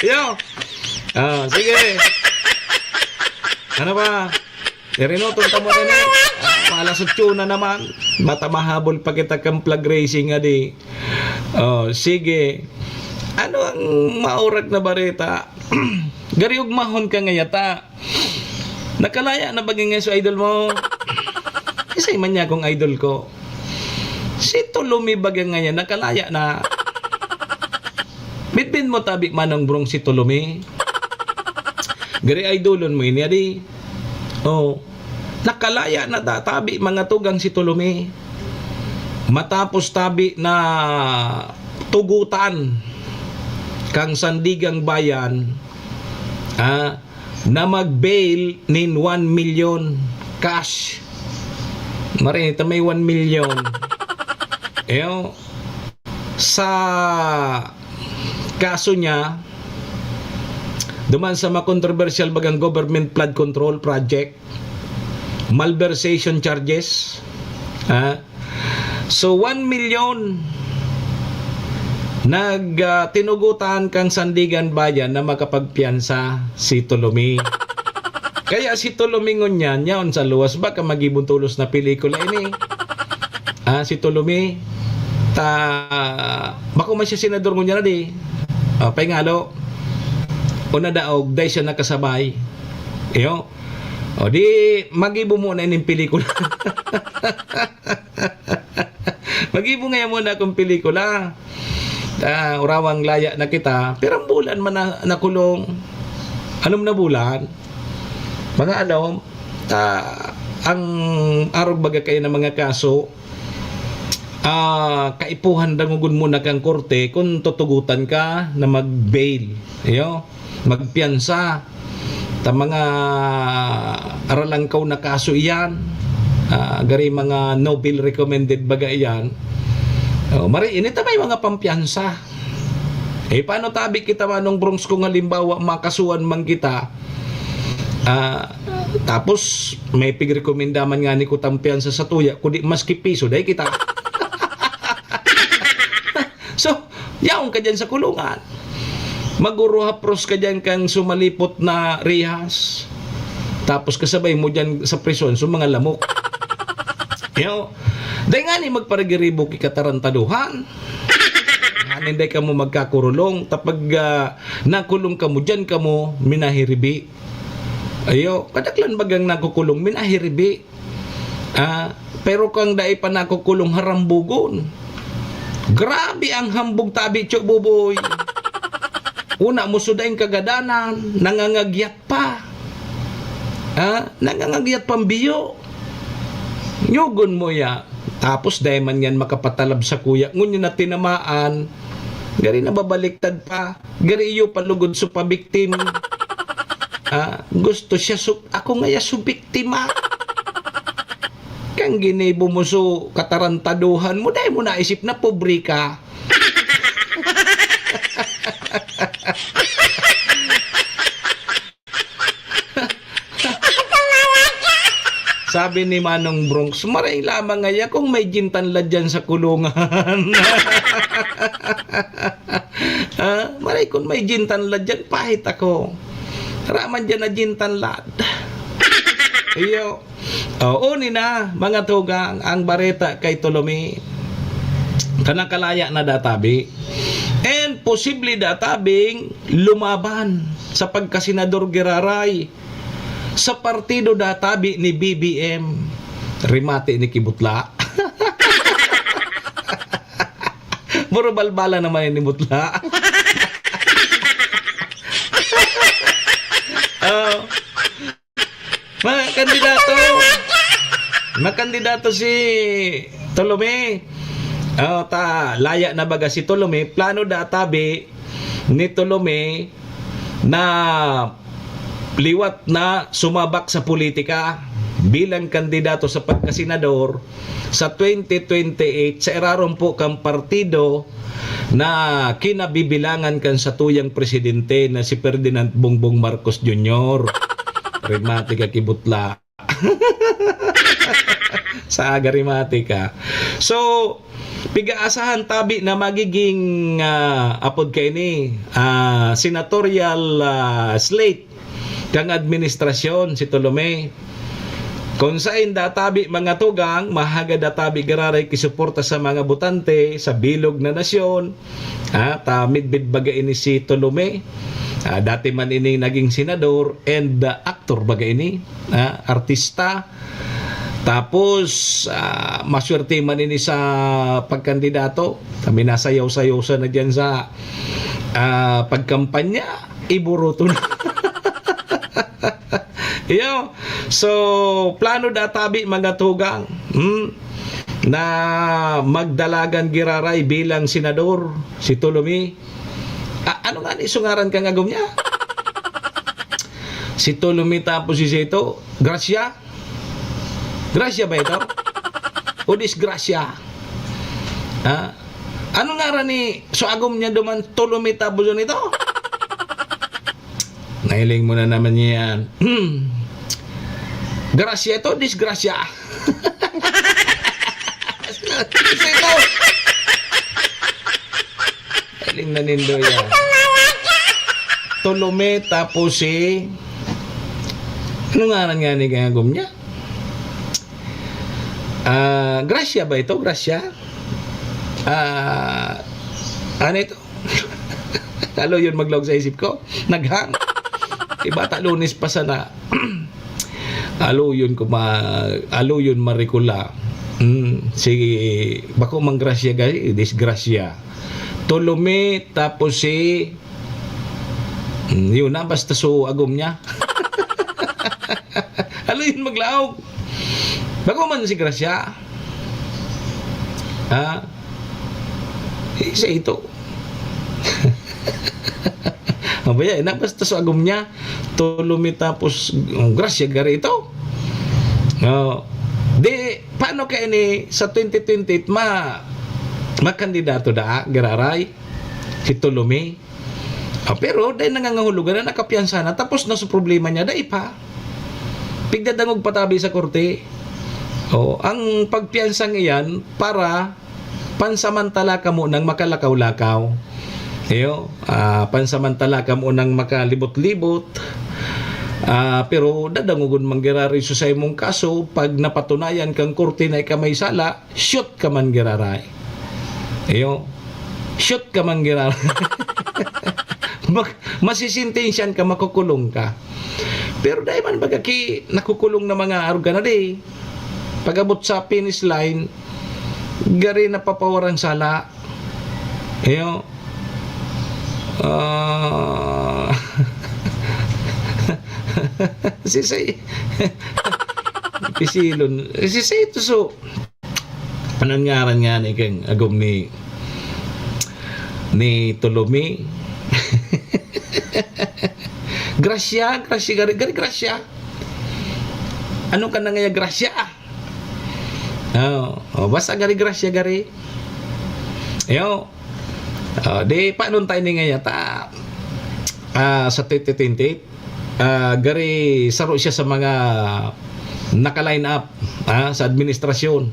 Yo. Ah, sige. Ano ba? Irinoton ka mo na ni. Ah, alas otso na naman. Bata mahabol pa kita kang flag raising, adi. Oh, sige. Ano ang maurag na bareta? Gari ugmahon ka ngayata. Nakalaya na ba ngaya si idol mo? Isay man niya akong idol ko. Si Tolomi baga ngayon, nakalaya na. Bitbin mo tabi, Manong Brong, si Tolomi. Gari idolon mo ini, adi. Oh. Nakalaya na ta, tabi, mga tugang si Tolomi. Matapos tabi na tugutan kang Sandigang Bayan, ah, na mag-bail nin one million cash. Marinita may one million. Eyo, sa kaso niya, duman sa mga controversial bagang government flood control project, malversation charges, ha? So, one million nag, ah, tinugutan kang Sandigan Bayan na makapagpiyansa si Tolomi. Kaya si Tolomi ngunyan, yaon sa luwas, baka magibon tolos na pelikula ini. Ah, si Tolomi, ta, bako man siya senador ngunyan na di. Ah, paingalo. O nadaog, dai siya nakasabay. Iyo. O di, magibo mo na ining pelikula. Magibo ngaya mo na akong pelikula. Ah, urawang laya na kita. Pirang bulan man na nakulong. Anom na bulan? Mga ano, ah, ang arog baga kayo ng mga kaso, ah, kaipuhan dangogon mo na kang korte kung tutugutan ka na mag-bail. Iyo, magpiyansa. Ta mga aralangkaw na kaso iyan. Ah, gari mga Nobel recommended baga iyan. Oh, mari, ini ta may mga pampiyansa. Eh, paano tabi kita, Manong Bronx, kung halimbawa makasuhan man kita? Ah, tapos may pigrekomenda man nga ni kutang piyansa sa tuya, kundi maski piso, dai kita. So, yaon ka dyan sa kulungan. Maguruhapros ka dyan kang sumalipot na rihas. Tapos kasabay mo dyan sa prison, so mga lamok. Yo, dai nga ni magparagiribo ki katarantaduhan. Nganing dai kamo magkakurulong. Tapag, ah, nakulong kamo, dyan kamo minahiribi. Ayo, kadaklan bagang nakukulong, minahiribi. Ah, pero kang dai pa nakukulong, harambugon. Grabe ang hambog tabi, Cho Buboy. Una mo sudaing kagadanan, nangangagyat pa. Ah, nangangagyat pang biyo. Nyugon mo ya. Tapos dai man yan makapatalab sa kuya. Ngunyan na tinamaan. Gari nababaliktad pa. Gari iyo palugod so pabiktim. Ah, gusto siya su-, ako nga ya su biktima. Kang ginibo mo so katarantaduhan mo, dai mo naisip na pobre ka. Sabi ni Manong Bronx, "Maray lamang ngaya kung may gintanlad dyan sa kulungan." Ah, maray kung may gintanlad dyan, pahit ako. Raman dyan na gintanlad. Iyo. Oo, ni na, mga tugang, ang bareta kay Tolomi. Kanakalaya na databi. And posible databing lumaban sa pagkasenador giraray sa partido databi ni B B M. Rimate ni Kibutla. Puro balbala naman ni Butla. Oh. Mga kandidato. Mga kandidato si Tolome. Oh, ta, laya na baga si Tolome. Plano databi ni Tolome na liwat na sumabak sa politika bilang kandidato sa pagkasenador sa twenty twenty-eight sa irarom po kang partido na kinabibilangan kan satuyang presidente na si Ferdinand Bongbong Marcos Junior. Remate ka kibutla. Sa aga rimati ka. So, pig-aasahan tabi na magiging, ah, apod kaini, ah, senatorial, ah, slate kan administrasyon si Tolome. Kun sainda tabi, mga tugang, mahagad na tabi giraray kisuporta sa mga botante sa bilog na nasyon. Ah, ta midbid baga ini si Tolome. Ah, dati man ini naging senador and, ah, aktor baga ini. Ah, artista. Tapos, ah, maswerte man ini sa pagkandidato. Kami nasayaw-sayaw sa na diyan sa, ah, pagkampanya. Iburuto na. Iyo. So, plano da tabi, mga tugang, hmm, na magdalagan giraray bilang senador si Tolome. A-, ano nga ni sungaran kang agom niya? Si Tolome tapos si Sito, Gracia? Gracia ba ito? O disgrasya? Ha? Ano ngaran ni so agom niya duman, Tolome tapos yun ito? Nailing mo na naman yan. Grasya ito, disgrasya. Sino? Nailing na nindo yan. Tolome, tapos si, ano ngaran nga ni kaya agom niya? Ah, Gracia ba ito? Gracia? Ah, ano ito? Alo yun maglaog sa isip ko. Naghang. Iba ta Lunes pa sana. Alo yun kuma-, alo yun marikula. Hmm, si, bako mang Gracia gali, disgrasya. Tolome, tapos si, hmm, yun na, basta so agom niya. Alo yun maglaog. Bako man si Gracia. Ha? Eh, sa ito. Mabaya, eh, na basta so agom niya, Tolome tapos, um, Gracia gari ito. Oh. Di, paano kaya ni sa twenty twenty-eight ma-, makandidato da, giraray? Si Tolome? Ah, pero dahil nangangahulugan na nakapiyansa na, tapos na sa problema niya, dai pa. Pigdadangog patabi sa korte. Oh, ang pagpiyansang iyan para pansamantala kamo nang makalakaw-lakaw. Iyo, ah, pansamantala kamo nang makalibot-libot. Ah, pero dadangogon man giraray sa imong kaso pag napatunayan kang korte na ika may sala, shoot ka man giraray. Iyo, shoot ka man giraray. Mag-, masisentensyan ka, makukulong ka. Pero dai man baga ki nakukulong na mga arog ka na di. Pag-abot sa finish line, gari napapawarang sala. Iyo. Ah. Si say, pisilon. Si say to so, ano ngaran nga ni kang agom ni, ni Tolome? Gracia, Gracia, gari, gari, Gracia. Ano ka na ngaya, Gracia? Oh, oh, basta gari, Gracia, gari. Yo. Oh, di, paano tayo ni ngaya? Ta, ah, sa twenty twenty, ah, gari saro siya sa mga naka-line up, ah, sa administrasyon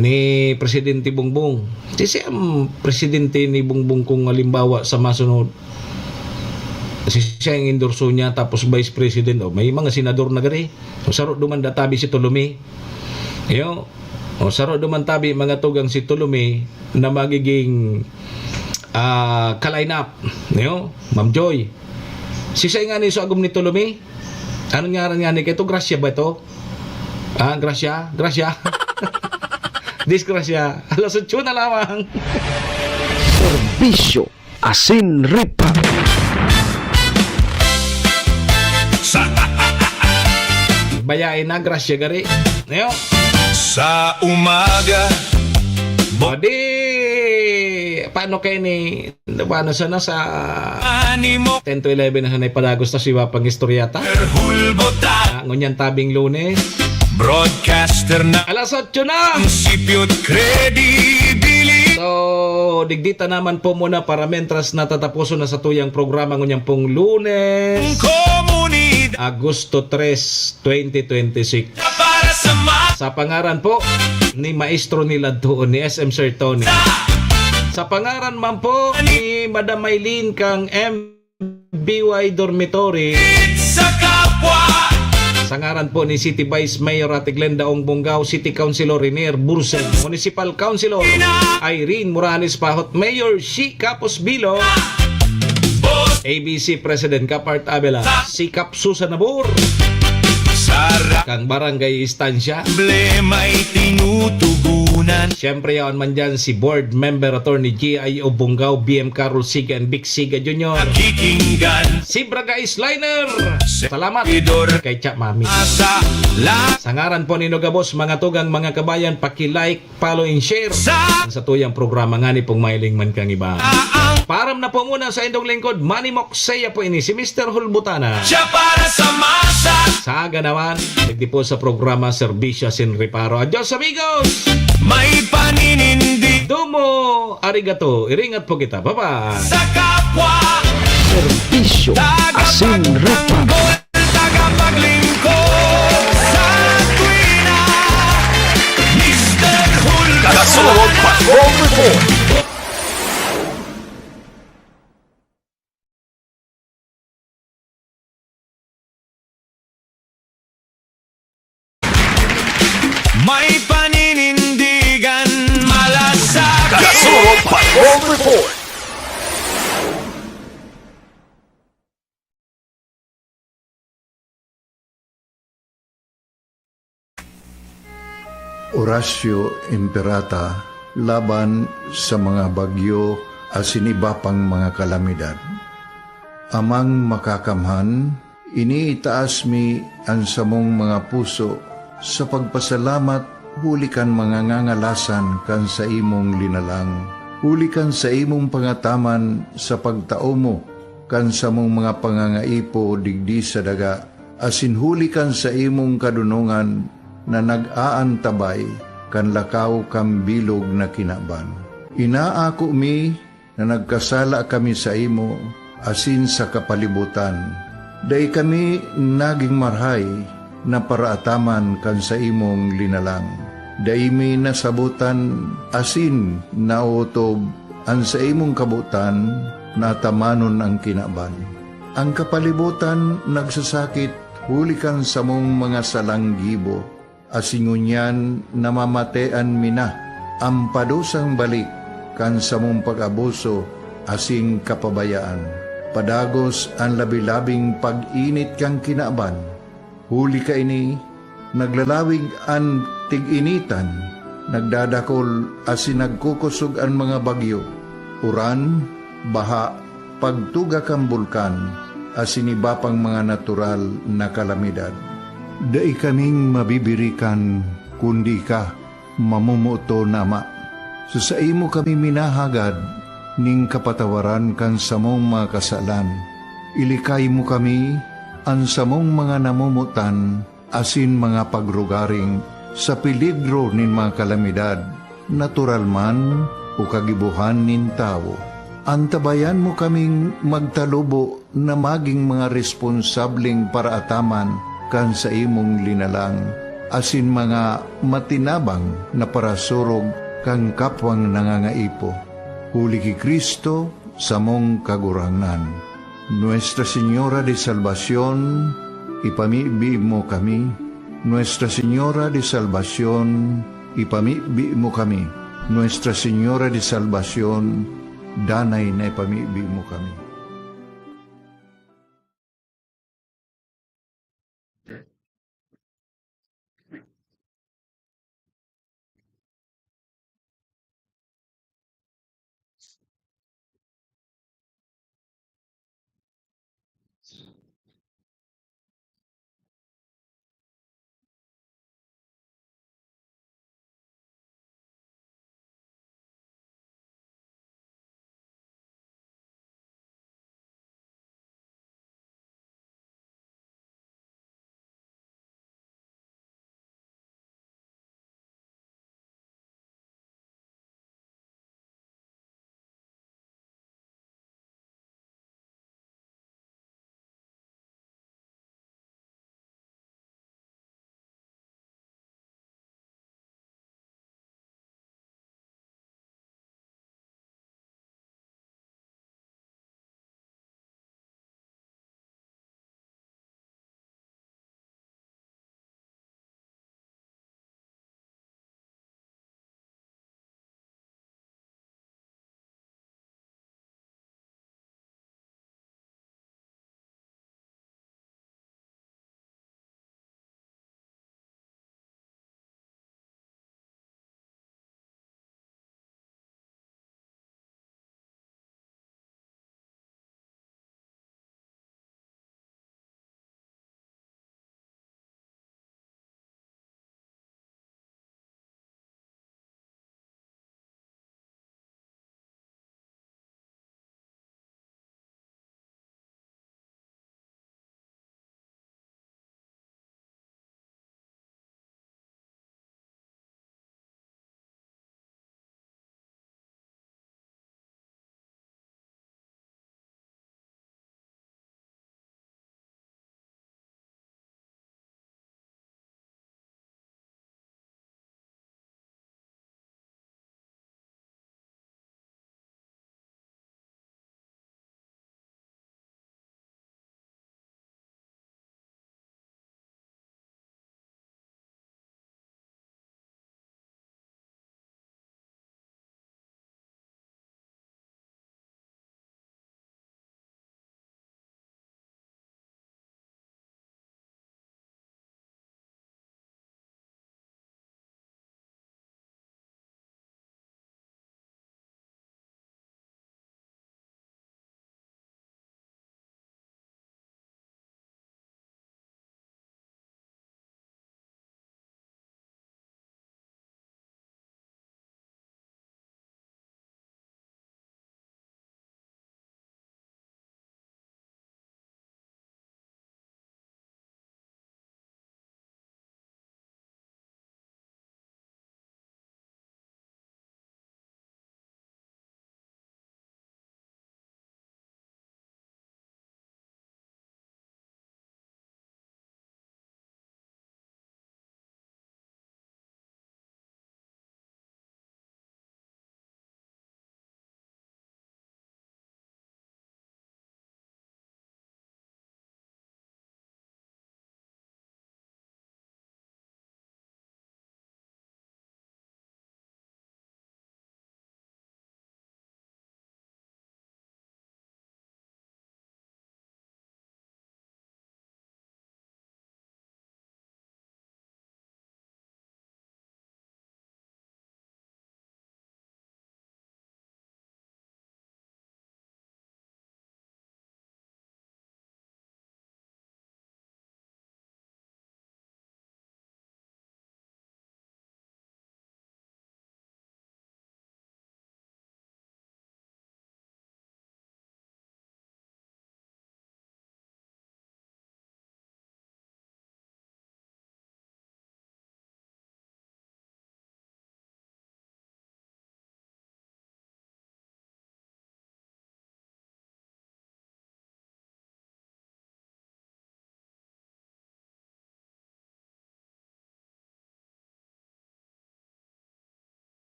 ni Presidente Bongbong. Si siya ang presidente ni Bongbong kung halimbawa sa masunod, si siya ang endorso niya, tapos vice president, o, may mga senador na gari. O, saro duman da tabi si Tolome. Yo. O, saro duman tabi, mga tugang, si Tolome na magiging, ah, ka-line up. Yo, Ma'am Joy. Si siya nga ni so agom ni Tolome? Ano ngaran nga ni kaito? Gracia ba ito? Ah, Gracia? Gracia? Disgracia. Alas otso na lamang. Serbisyo asin ripa. Sa Bayae na, Gracia gari. Ayo. Sa umaga. O di, paano kayo ni, paano sana sa Animo. Ten to eleven na sanay padagos ta si Wapang Istorya ta. Hulbot ta. Ah, ngunyan tabing Lunes. Broadcaster na. Alas otso na. Prinsipyo at credibility. So, digdi ta naman po muna para mentras na tatapuson na sa tuyang programa ngunyan pong Lunes. Komunidad. Agosto tres, twenty twenty-six. Sa pangaran po ni Maestro Niladtuon, ni S M Sir Tony. Sa pangaran man po ni Madam Maylene kang M B Y Dormitory. Sa ngaran po ni City Vice Mayor Ate Glenda Ong Bongao, City Councilor Renier Bursen, Municipal Councilor Irene Morales Pahot, Mayor Shi Capos Bilo, A B C President Kapart Abela, Sikap Susan Nabor, kang Barangay Estancia. Problema'y tinutugunan. Siyempre, yaon man dyan si Board Member Attorney G I O Bongao, B M Carol Siga and Vic Siga Junior. Nakikinggan. Si Braga Isliner. Salamat kay Cha Mami. Sa ngaran po ni Nogabos, mga tugang, mga kabayan, paki-like, follow and share sa tuyang programa ngani pong mahiling man kang iba. Param na po muna sa indong lingkod, Manny Moksaya po ini, si Mister Hulbutana. Siya para sa masa. Sa aga naman, digdi po sa programa Serbisyo Sin Reparo. Adios, amigos! May paninindi. Domo arigato. Iringat po kita. Bye-bye. Sa kapwa. Serbisyo Asin Reparo. Tagapaglingkod sa tuwina, Mister Hulga. Kasulog Patrol Report. May paninindigan, malasakit. Kasulog Patrol Report. Orasyo Imperata laban sa mga bagyo asin iba pang mga kalamidad. Amang Makakamhan, iniitaas mi an samong mga puso sa pagpasalamat huli kan mga ngangalasan kan saimong linalang, huli kan saimong pangataman sa pagtao mo kan samong mga pangangaipo digdi sa daga, asin huli kan saimong kadonongan na nag-aantabay kan lakaw kan bilog na kinaban. Inaako mi na nagkasala kami saimo asin sa kapalibotan. Dai kami nagin marahay na paraataman kan saimong linalang. Dai mi nasabotan asin naotob an saimong kabotan na atamanon an kinaban. An kapalibotan nagsasakit huli kan samong mga salang gibo, asin ngunyan namamatean mi na an padusang balik kan samong pag-abuso asin kapabayaan. Padagos an labi-labing pag-init kan kinaban. Huli kaini, naglalawig an tig-initan, nagdadakol asin nagkukosog an mga bagyo, uran, baha, pagtuga kan bulkan, asin iba pang mga natural na kalamidad. Dai kaming mabibirikan, kundi ika, mamomoton na Ama. Sa saimo kami minahagad nin kapatawaran kan samong mga kasalan. Ilikay mo kami, an samong mga namomotan, asin mga pagrugaring sa peligro nin mga kalamidad, natural man o kagibohan nin tawo. Antabayan mo kaming magtalubo na magin mga responsableng paraataman kan saimong linalang, asin mga matinabang na parasurog kan kapwang nangangaipo. Huli ki Cristo, samong Kagurangnan. Nuestra Señora de Salvacion, ipamibi mo kami. Nuestra Señora de Salvacion, ipamibi mo kami. Nuestra Señora de Salvacion, danay na ipamibi mo kami.